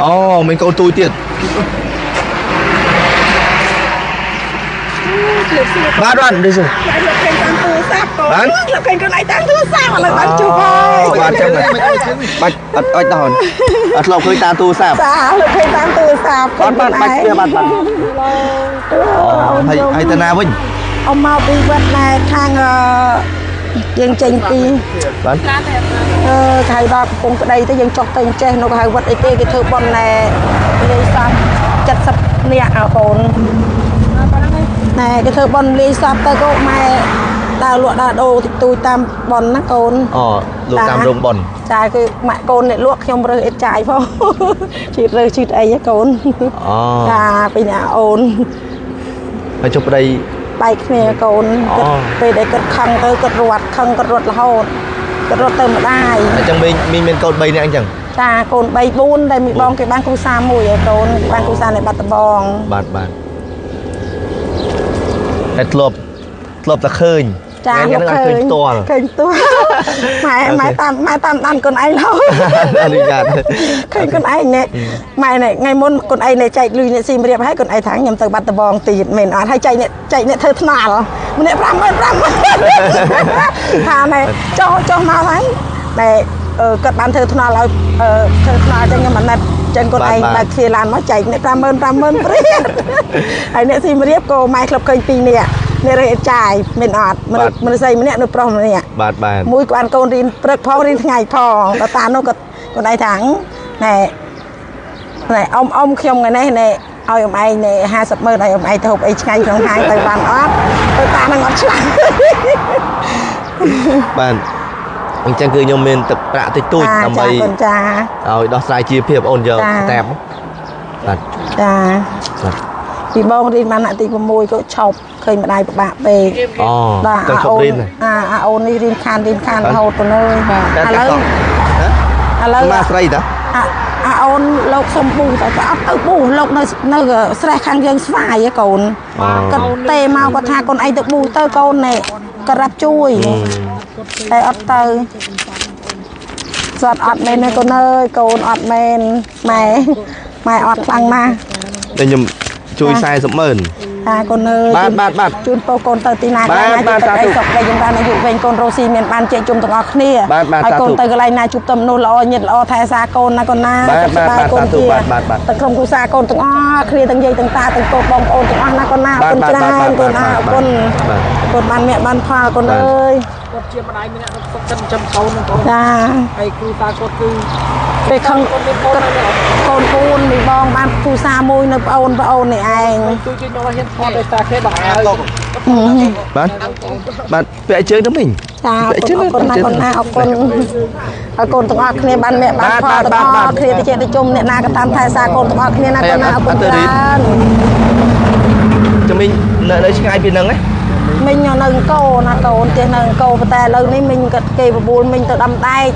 អូមានកូនទូចទៀតបាទបាទនេះសិ តែលោកឃើញតាមទូរស័ព្ទកូន បាន លោកឃើញខ្លួនឯងតាមទូរស័ព្ទឥឡូវបានជួបហើយ បាទចឹងបាច់អត់អត់ដល់អត់ធ្លាប់ឃើញតាមទូរស័ព្ទ ចាលោកឃើញតាមទូរស័ព្ទ បាទបាទបាច់វាបាទបាទ អូ ហើយហើយទៅណាវិញ អមមកពីវត្តណែខាងអឺយើងចេញពី បាទ អឺគេហៅដល់កំពង់ក្តីទៅយើងចុះទៅអញ្ចេះនោះគេហៅវត្តអីគេគេធ្វើបន់ណែលាយសព70នាក់អើកូនណែគេធ្វើបន់លាយសពទៅក៏ម៉ែដើរលក់ដើរដូរតិចតួចតាមបន់ណាកូន អូលោកតាមរោងប៉ុន ចាគឺម៉ាក់កូនអ្នកលក់ខ្ញុំរើសអេតចាយផង ជីរើសជីអីហ៎កូន អូ ចាពីអ្នកអូន ហើយចុះប្តី បែកគ្នាកូន អូ គាត់ពេលដែលគាត់ខឹងទៅគាត់រត់ខឹងគាត់រត់រហូតគាត់រត់ទៅម្ដាយ អញ្ចឹងមីងមីងមានកូន3នាក់អញ្ចឹង ចាកូន3 4ដែលមានបងគេបានគ្រួសារមួយហើយកូនគេបានគ្រួសារនៅបាត់ដំបង បាទបាទតែធ្លាប់ធ្លាប់តែឃើញ ចា ថ្ងៃនេះអត់ឃើញផ្ទាល់ ឃើញផ្ទាល់ម៉ែម៉ែតាមម៉ែតាមដានកូនឯងរហូត អនុញ្ញាត ឃើញខ្លួនឯងនេះម៉ែនេះថ្ងៃមុនខ្លួនឯងនេះចែកលុយអ្នកស៊ីមរៀបហើយកូនឯងថាខ្ញុំទៅបាត់ដំបងទៀតមែនអត់ហើយចែកអ្នកចែកអ្នកធ្វើថ្នល់ម្នាក់50000 50000ថាណែចុះចុះមកហ្នឹងតែអឺគាត់បានធ្វើថ្នល់ឲ្យអឺធ្វើថ្នល់ចឹងខ្ញុំមិនណែចឹងខ្លួនឯងបើកទ្វារឡានមកចែកអ្នក50000 50000ព្រាតហើយអ្នកស៊ីមរៀបក៏ម៉ែក្លឹបឃើញ2នាក់អ្នករើសអេតចាយមែនអត់មនុស្សមនុស្សស្រីម្នាក់មនុស្សប្រុសម្នាក់ បាទបាទ មួយក៏បានកូនរៀនព្រឹកផងរៀនថ្ងៃផងដល់តានោះក៏កូនឯងថាណែណែអ៊ំអ៊ំខ្ញុំថ្ងៃនេះណែឲ្យអ៊ំឯងណែ50ម៉ឺនឲ្យអ៊ំឯងទៅហូបអីឆ្ងាញ់ក្នុងហាងទៅបានអត់ទៅតានឹងអត់ឆ្លាញ់ បាទអញ្ចឹងគឺខ្ញុំមានទឹកប្រាក់តិចតួចដើម្បី ចាកូនចា ឲ្យដោះស្រាយជីវភាពអូនយក ចា តាបបាទ ចា បាទ ពីបងរៀនបានថ្នាក់ទី6ក៏ឈប់ឃើញម្ដាយពិបាកពេក អូ បាទ ទៅឈប់រៀន អាអាអូននេះរៀនខានរៀនខានរហូតទៅលើ តែ ឥឡូវ តែ ឥឡូវ មកស្រីតា អាអាអូនលោកសុំពូតែអត់ទៅពូលោកនៅនៅស្រេះខាងយើងស្វាយហ៎កូនគាត់ទេមកគាត់ថាកូនឯងទៅប៊ូទៅកូននេះគាត់រាប់ជួយតែអត់ទៅសត្វអត់មែនទេកូនអើយកូនអត់មែនម៉ែម៉ែអត់ខ្លាំងណាស់ តែខ្ញុំជួយ40ម៉ឺន តាកូនអើយ បាទបាទបាទ ជូនពរកូនទៅទីណា បាទ កន្លែង បាទសាធុ ណាជួបតែសុខដីចម្រើនអាយុវែងកូនរស់ស៊ីមានបានជែកជុំទាំងអស់គ្នា បាទបាទ ហើយកូន សាធុ ទៅកន្លែងណាជួបតែមនុស្សល្អញាតិល្អថែសារកូនណាកូនណា បាទ សុខសប្បាយ បាទ កូនជា សាធុបាទបាទបាទ ទាំងក្រុមគ្រួសារកូនទាំងអស់គ្នាទាំងយាយទាំងតាទាំងកូនបងប្អូនទាំងអស់ណាកូនណាអរគុណ បាទ ច្រើន បាទ កូនណា បាទ អរគុណ បាទ កូនបានមាក់បានផលកូន បាទ អើយ គាត់ជាម្ដាយម្នាក់គាត់សុខចិត្តចិញ្ចឹមកូនហ្នឹងបង ចា ហើយគ្រូតាគាត់គឺ ពេលខឹង គាត់មានកូនហើយ កូនពូនមីបងបានគ្រួសារមួយនៅប្អូនប្អូននេះឯង ជួយជួយដល់ហ៊ានថតដោយសារគេបងហើយ បាទបាទពាក់ជើងទៅមីង ចាអរគុណអរគុណណាកូនណាអរគុណអរគុណទាំងអស់គ្នាបានមាក់បាន បាទ ផលទាំង បាទ អស់គ្នាទៅជាទៅជុំអ្នកណាក៏តាមថែសារកូនទាំងអស់គ្នាណាកូនណាអរគុណ អត់ទៅរៀន ច្រើន ចាំមីងនៅនៅឆ្ងាយពីហ្នឹងណា មីងនៅអង្គរណាកូនផ្ទះនៅអង្គរប៉ុន្តែឥឡូវនេះមីងគាត់គេបបួលមីងទៅដំដែក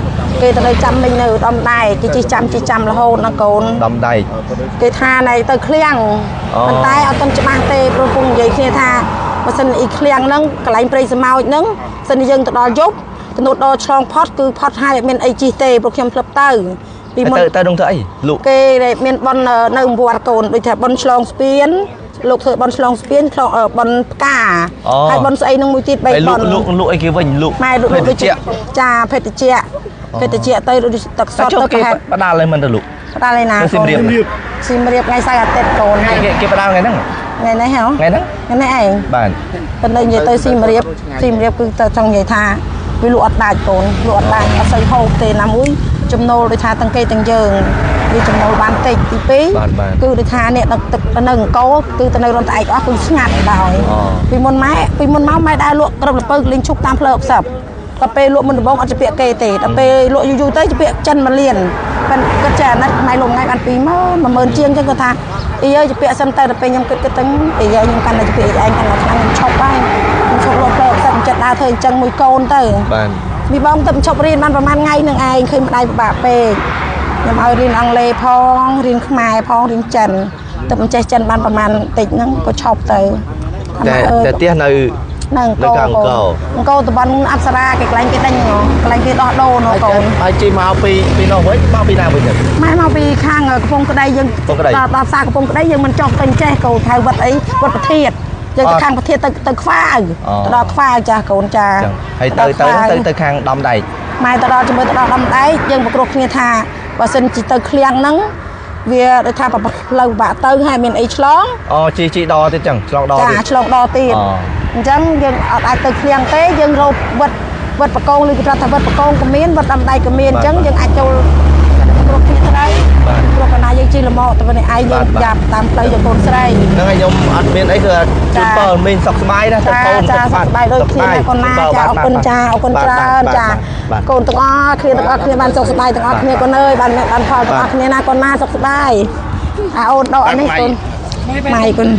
គេទៅនៅចាំមីងនៅដំដែកគេជិះចាំជិះចាំរហូតណាកូន ដំដែក គេថាណៃទៅឃ្លៀង អូ ប៉ុន្តែអត់ទាន់ច្បាស់ទេព្រោះពងនិយាយគ្នាថាបើសិនអ៊ីឃ្លៀងហ្នឹងកន្លែងព្រៃសមោចហ្នឹងសិនជាយើងទៅដល់យប់ទៅនោះដល់ឆ្លងផុតគឺផុតហើយអត់មានអីជិះទេព្រោះខ្ញុំធ្លាប់ទៅពីមុន ទៅទៅនឹងធ្វើអីលក់ គេដែលមានបននៅវត្តកូនដូចថាបនឆ្លងស្ពានលោកធ្វើបនឆ្លងស្ពានឆ្លងបនផ្កាហើយបនស្អីនឹងមួយទៀតបី ហើយល បន ក់លក់លក់អីគេវិញលក់ ម៉ែលក់ ភេទ ដូច ជ្ជៈ ចាភេទជ្ជៈភេទជ្ជៈទៅដូចទឹកស តែចុះគេ តទៅប្រហែល បដាល់ឲ្យមិនទៅលក់ ផ្ដាល់ឯណា នៅសៀមរាប សៀមរាបថ្ងៃសៅរ៍អាទិត្យកូន គេគេបដាល់ថ្ងៃហ្នឹង ថ្ងៃនេះហ៎ ថ្ងៃហ្នឹង ថ្ងៃនេះឯង បាទ ប៉ុន្តែនិយាយទៅសៀមរាបសៀមរាបគឺទៅចង់និយាយថាវាលក់អត់ដាច់កូនលក់អត់ដាច់អត់សូវហូបទេណាមួយចំណូលដូចថាទាំងគេទាំងយើងវាចំណូលបានតិចទី បាទបាទ 2គឺដូចថាអ្នកដឹកទឹកនៅអង្គរគឺទៅនៅរន្ធឯកអស់គឺស្ងាត់ដល់ អូ ពីមុនម៉ែពីមុនមកម៉ែដើរលក់ក្រឹបលពៅលេងឈប់តាមផ្លូវ60ដល់ពេលលក់មុនដំបូងអត់ជាពាក្យគេទេដល់ពេលលក់យូរយូរទៅជាពាក្យចិនមួយលានប៉ិនគាត់ចេះអាណិតម៉ែលក់ថ្ងៃបាន20000 10000ជាងចឹងគាត់ថាអីយើជាពាក្យសិនទៅដល់ពេលខ្ញុំគិតគិតទៅអីយើខ្ញុំកាន់តែជាពាក្យឯងកាន់តែខ្លាំងខ្ញុំឈប់ហើយខ្ញុំឈប់លក់ផ្លូវ60ចិត្តដើរធ្វើអញ្ចឹងមួយកូនទៅ បាទ មីបងទៅឈប់រៀនបានប្រហែលថ្ងៃនឹងឯងឃើញម្ដាយពិបាកពេកខ្ញុំឲ្យរៀនអង់គ្លេសផងរៀនខ្មែរផងរៀនចិនទៅមិនចេះចិនបានប្រហែលតិចហ្នឹងក៏ឈប់ទៅ តែ ថាម៉ែអើយ តែផ្ទះនៅ ហ្នឹង នៅខាងអង្គរ អង្គរតំបន់អប្សរាគេកន្លែងគេដេញហ៎កន្លែងគេដោះដូរនោះកូន ហើយជិះមកពីពីនោះវិញមកពីណាវិញទៅ ម៉ែមកពីខាងកំពង់ក្តីយើង កំពង់ក្តី ដល់ដល់ផ្សារកំពង់ក្តីយើងមិនចុះទៅចេះកូនហៅវត្តអីវត្តប្រធាតយើងទៅខាងប្រធាតទៅទៅខ្វាវទៅដល់ខ្វាវចាស់កូនចា ចឹងហើយទៅទៅទៅទៅខាងដំដែក ម៉ែទៅដល់ជាមួយទៅដល់ដំដែកយើងប្រគ្រោះគ្នាថាបើសិនជាទៅឃ្លៀងហ្នឹងវាដូចថាប្រផ្លូវពិបាកទៅហើយមានអីឆ្លង អូជីជីដទៀតចឹងឆ្លងដ ចា ទៀត ឆ្លងដល់ទៀត អូ អញ្ចឹងយើងអត់អាចទៅឃ្លៀងទេយើងរកវត្តវត្តបកងឬគេប្រាប់ថាវត្តបកងក៏មានវត្តដំដែកក៏មានអញ្ចឹងយើងអាចចូលប្រគ្រោះគ្នាទៅព្រោះកាលណាយើងជិះលមកទៅវិញឯងយើងយ៉ាប់តាមផ្លូវយកកូនស្រី ហ្នឹងហើយខ្ញុំអត់មានអីគឺជូនពរមីងសុខសប្បាយណា ចា កូន ចាសុខសប្បាយដូចគ្នាណាកូនណាចាអរគុណចាអរគុណច្រើនចាកូនទាំងអស់គ្នាទាំងអស់គ្នាបានសុខសប្បាយទាំងអស់គ្នាកូនអើយបានបានផលទាំងអស់គ្នាណាកូនណាសុខសប្បាយអាអូនដកអានេះកូនម៉ៃកូន